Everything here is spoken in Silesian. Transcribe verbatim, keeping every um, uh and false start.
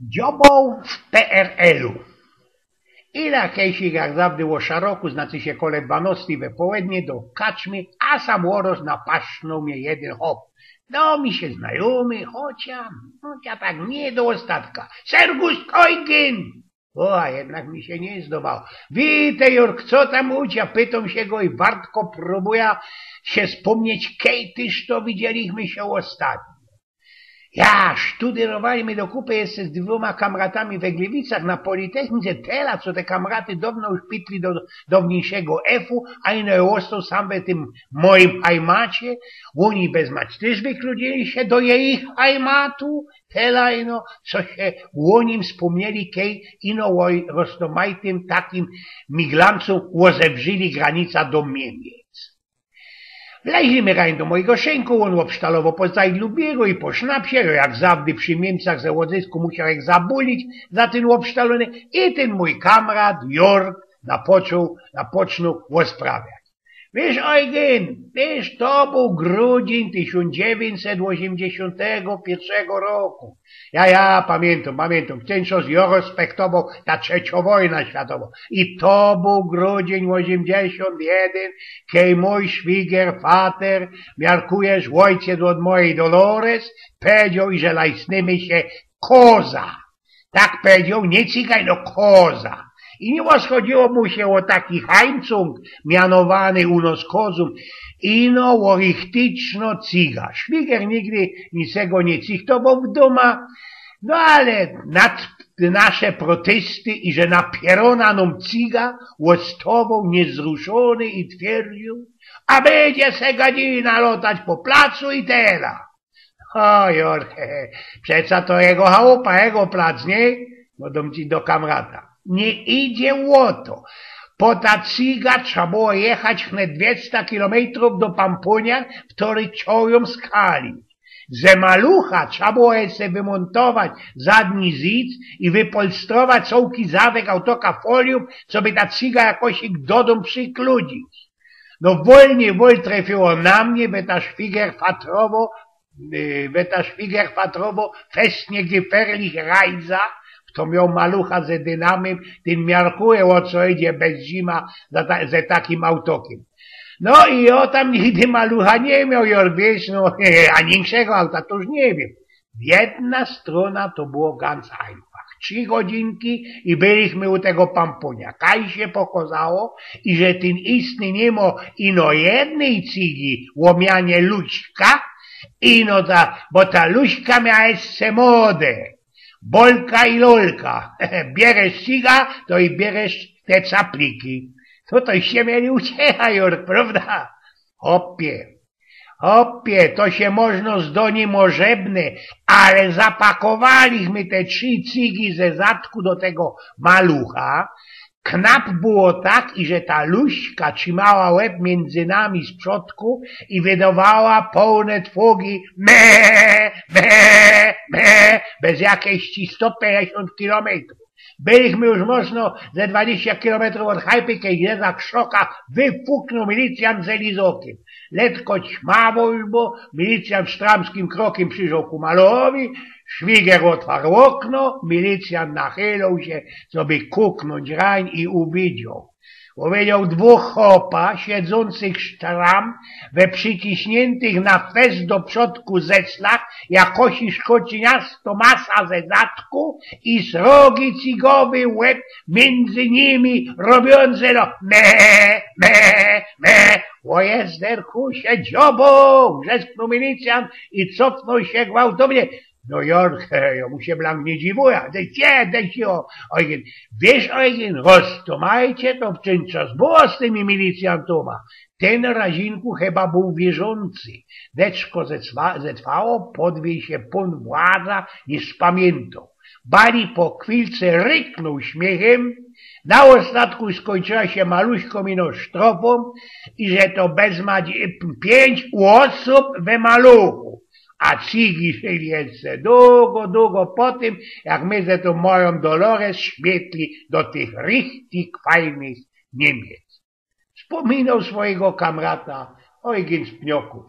Dzioboł w P R L-u. Ila kejsik jak zawdy ô szaroku, znaczy sie kole dwanostej we połednie, do kaczmy, a sam ôroz napasztnōł mie jedyn chop. Do mi sie znajomy, chocia, chocia tak niy do ôstatka. „Serwus, Eugen!” Ô, a jednak mi sie niy zdowało. „Witej, Jork, co tam u cia?” pytōm sie go i wartko prōbuja sie spōmnieć, kej tyż to widzieliśmy sie ôstatnio. Ja, sztuderowali my do kupy jeszcze z dwōma kamratami we Gliwicach na Politechnice, tela, co te kamraty downo już pitli do downiejszego F-u, a ino je ôstoł sam we tym mojim hajmacie. Ôni bez mać tyż wykludzili sie do jeich hajmatu, tela ino, co sie ô nim spōmnieli, kej ino ô roztomajtym takim miglancu ôzewrzili granica do Miymiec. Wleźli my rań do mojigo szynku, ôn ôbsztalowoł po zajdlu bieru i po sznapsie, jak zawdy przi Miymiec ze ôdzysku musioł jak zabulić za tyn ôbsztalōny, i tyn mōj kamrat Jork napocznōł, napocznōł ôsprawiać. „Wiysz, Eugen, wiysz, to bōł grudziyń tysiōnc dziewiyńćset ôziymdziesiōntego piyrszego roku”. Ja, ja, pamiyntōm, pamiyntōm. W tyn czas jo respektowoł ta trzeciŏ wojna światowo. I to bōł grudziyń ôziymdziesiōnt jedyn, kej mōj szwigerfater, miarkujesz, ôjciec ôd mojij Dolores, pedzioł, iże lajsnymy sie Koza. Tak pedzioł, niy Cygōń, no Koza. I niy ôschodziło mu sie ô taki hańcung, mianowany u nos Kozōm, ino ô richtyczno Cyga. Szwiger nigdy niczego niy cychtowoł w dōma, no ale na nasze protesty i że napierōna nōm Cyga, ôstowoł niyzruszōny i twierdziōł: „A bydzie se gadzina lotać po placu i tela”. „Ô, Jork, przeca to jego chałupa, jego plac, niy?” Godōm ci do kamrata. „Niy idzie ô to. Po ta Cyga trza było jechać hne dwiesta kilometrōw do Pampunia, w kotryj ciołgōm skali. Ze malucha trza było je se wymōntować zadni zyc i wypolstrować cołki zadek autoka foliōm, coby ta Cyga jakoś ich do dōm przikludzić. No wol, niy wol, trefiło na mie, we ta szwigerfatrowo, y, we ta szwigerfatrowo festnie gefährlich Reise, kto mioł malucha ze dynamym, tyn miarkuje, ô co idzie bez zima za ta, ze takim autokiym. No i jo tam nigdy malucha niy mioł, Jork, wiysz, no, a inkszego auta to już niy wiym”. Jedna strōna to było ganz ajnfach. Trzi godzinki i byliśmy u tego Pampunia. Kaj sie pokŏzało, iże tyn istny niy mŏ ino jednyj Cygi, ômianie Luśka, ino ta, bo ta Luśka miała jeszcze mode. Bolka i Lolka. Bieresz Cyga, to i bieresz te capliki. To toście mieli uciecha, Jork, prawda? Chopie. Chopie, to sie możno zdo niymożebne, ale zapakowaliśmy te trzi Cygi ze zadku do tego malucha. Knap było tak, iże ta Luśka trzimała łeb miyndzy nami z przodku i wydowała połne twogi me, me, me, bez jakeś sto piyńćdziesiōnt kilometrōw. Byliśmy już możno ze dwadziścia kilometrōw ôd chajpy, kej za krzoka wyfuknōł milicjant ze lizokiym. Letko ćmawo już było, milicjant sztramskim krokiym prziszoł ku maluchowi, szwiger ôtwarł ôkno, milicjant nachyloł sie, coby kuknōńć rań i uwidzioł. Uwidzioł dwōch chopa, siedzōncych sztram, we prziciśniyntych na fest do przodku zeslach, jak kosi szkoczyniasto masa ze zadku i srogi Cygowy łeb miyndzy nimi robiōncy no me, me, me. „Ô Jezu, Derkusie, dzioboł!” wrzesknōł milicjant i cofnōł sie gwałtownie. „No Jork, jo mu sie blank niy dziwuja, dej sie, dej sie, ô, Eugen. Wiysz, Eugen, roztōmajcie, to w tyn czas było z tymi milicjantōma. Tyn razinku chyba bōł wierzący. Deczko zetwa-, zetwało, podwiej sie pōn władza, niy spamiyntōł”. Bali po chwilce ryknōł śmiychym, na ôstatku skōńczyła sie maluśkōm ino sztrofōm, iże to bez mać piyńć ôsōb we maluchu. A Cygi żyli jeszcze dugo, dugo po tym, jak my ze tōm mojōm Dolores śmietli do tych richtig fajnych Niymiec. Spōminoł swojigo kamrata Eugen z Pniokōw.